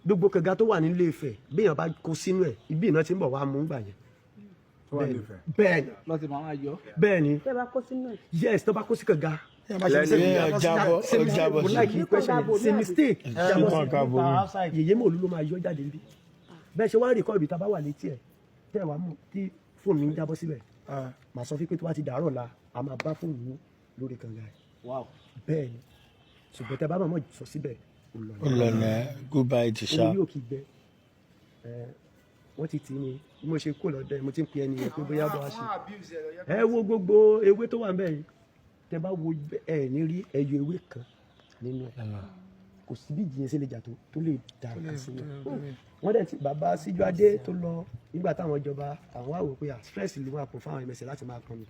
Gbogbo kànga tó wà nílé Ifẹ̀, béèyàn bá kó sínú ẹ̀, ibi ìná ti ń bọ̀ wá mú gbà yẹn. Tó wà nífẹ̀ẹ́. Bẹ́ẹ̀ni. Lọ́ọ́ ti máa yọ. Bẹ́ẹ̀ni. Tẹ́ bá kó sínú ẹ̀. Yes, tó bá kó sí kànga. Lẹ́nu Ẹ jábọ́, Ṣe ó mistake, jábọ́ mo sí. like question yẹn. Ṣe mistake jábọ́ sí. Kànga bomi. Yèyé Mòlú ló máa yọ jáde níbí. Bẹ́ẹ̀ ṣe wá ń record tá a bá wà létí ẹ̀, tẹ́ ẹ̀ wá mú tí fóònù yín jábọ́ síbẹ̀, màá sọ fún pé tó bá ti dàárọ̀ la, a máa bá fóònù yín lórí kànga ẹ̀. Bẹ́ẹ̀ ni, ṣùgbọ́n tẹ́ bá mọ̀ sọ síbẹ̀, ó lọ. Ó lọ nà goodbye ti ṣá. Omi yóò kí gbẹ ẹ, wọ́n ti tì í ni. Bí mo ṣe kó lọ́dẹ, mo ti ń pe ẹni yẹn pé bóyá bọ́ wá ṣe. Ẹ wo gbogbo ewé tó wà ń bẹ̀ yìí. Tẹ́ bá wo, ẹ ní rí ẹyọ ewé kan nínú ẹ. Kò sí bí ìjìyẹn ṣe lè jà tó lè dà nǹkan sínú ẹ. Wọ́n dẹ̀ ti bàbá Síjúadé tó lọ nígbà táwọn ìjọba àwọn wá wò pé à stress ló máa pọ̀ fáwọn ẹmẹsẹ̀ láti máa pọn mi,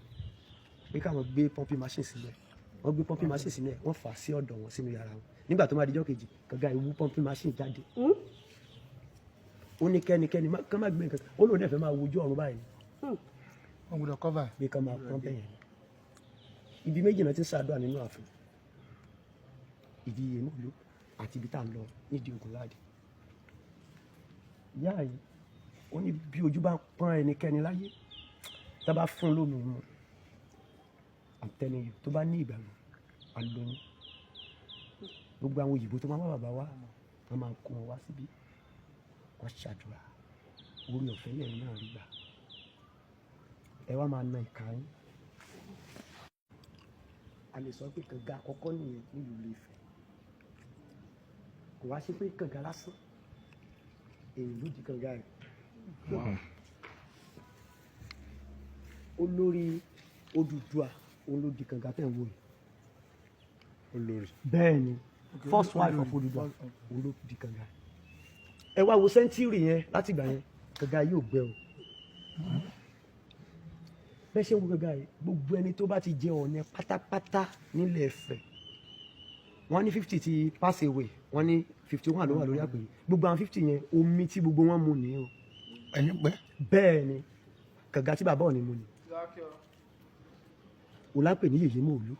pé káwọn gbé pumping machine sílẹ̀. Wọ́n gbé pumping machine sílẹ̀, wọ́n fà á sí ọ̀dọ̀ wọn sínú yàrá wọn. Nígbà tó máa dijọ́ kejì, kànga ìwú pumping machine jáde. Ó ní kẹ́nikẹ́ni kán má gbé nǹkan. Ó lóun dẹ̀ fẹ́ máa wojú ọ̀run báyìí. Wọ́n gbọ́dọ̀ cover. Pé kán máa pọ́n bẹ́yẹn. Ibi méjì náà ti ń ṣàdúrà nínú ààfin: ìdí Yèmọ̀lú àti ibi tá à ń lọ nídìí Ògúnládé. Ìyá yìí, ó ní bí ojú bá ń pọ́n ẹnikẹ́ni láyé, tá a bá fún lómi mu, I'm telling you, tó bá ní ìgbàgbọ́, alóyún. Gbogbo àwọn òyìnbó tó máa ń wá bàbá wa, wọ́n máa kó wọn wá síbí, wọ́n ṣàdúrà. Orí ọ̀fẹ́ lẹ́yìn náà rí gbà. Ẹ wá máa na ìka yín. A lè sọ pé kànga àkọ́kọ́ nìyẹn nílùú Ilé-Ifẹ̀. Kò wá sí pé kànga lásán, èyí ló di kànga rẹ̀. Olórí Odùduwà, òun ló di kànga tẹ̀ ń wò yìí. Olórí. Bẹ́ẹ̀ ni, first wife of Odùduwà, òun ló di kànga. Ẹ wá wo century yẹn, láti ìgbà yẹn, kànga yóò gbẹ o. Bẹ́ẹ̀ ṣe ń wo kànga yìí, gbogbo ẹni tó bá ti jẹ Ọọ̀ni pátápátá nílẹ̀ Ifẹ̀, wọ́n ní 50 ti pass away, wọ́n ní 51 ló wà lórí àpèrè. Gbogbo àwọn 50 yẹn, omi tí gbogbo wọn mu nìyẹn o. Ẹni pẹ́. Bẹ́ẹ̀ ni, kànga tí bàbá Ọọ̀ni mu ni òun lápè ní Yèyé Mòlú.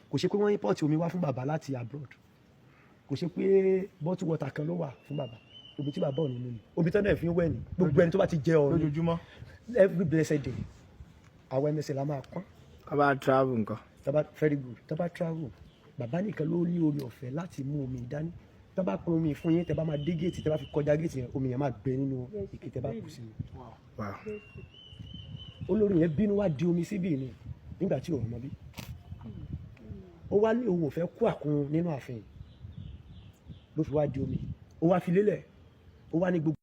Kò ṣe pé wọ́n import omi wá fún bàbá láti abroad, kò ṣe pé bottle water kan ló wà fún bàbá. Omi tí bàbá Ọọ̀ni mu ni, omi tó náà fi ń wẹ̀ ní. Gbogbo ẹni tó bá ti jẹ Ọọ̀ni Lójoojúmọ́. every blessed day, àwọn ẹmẹsẹ̀ la máa pọ́n. Ká bá travel nǹkan. Tọ́ba, very good, tọ́ba travel, bàbá nìkan ló ní orí ọ̀fẹ́ láti mú omi dání. Tọ́ba pọn omi fún yín, tẹ́ bá máa dé géètì, tẹ́ bá fi kọjá géètì yẹn, omi yẹn máa gbẹ nínú ike tẹ́ bá kù sí i. Olórí yẹn bínú wá di omi síbì ni nígbà tí òun mọ bí ó wá ní òun ò fẹ́ kú àkún nínú ààfin, ló fi wá di omi, ó wá fi lélẹ̀, ó wá ní gbogbo.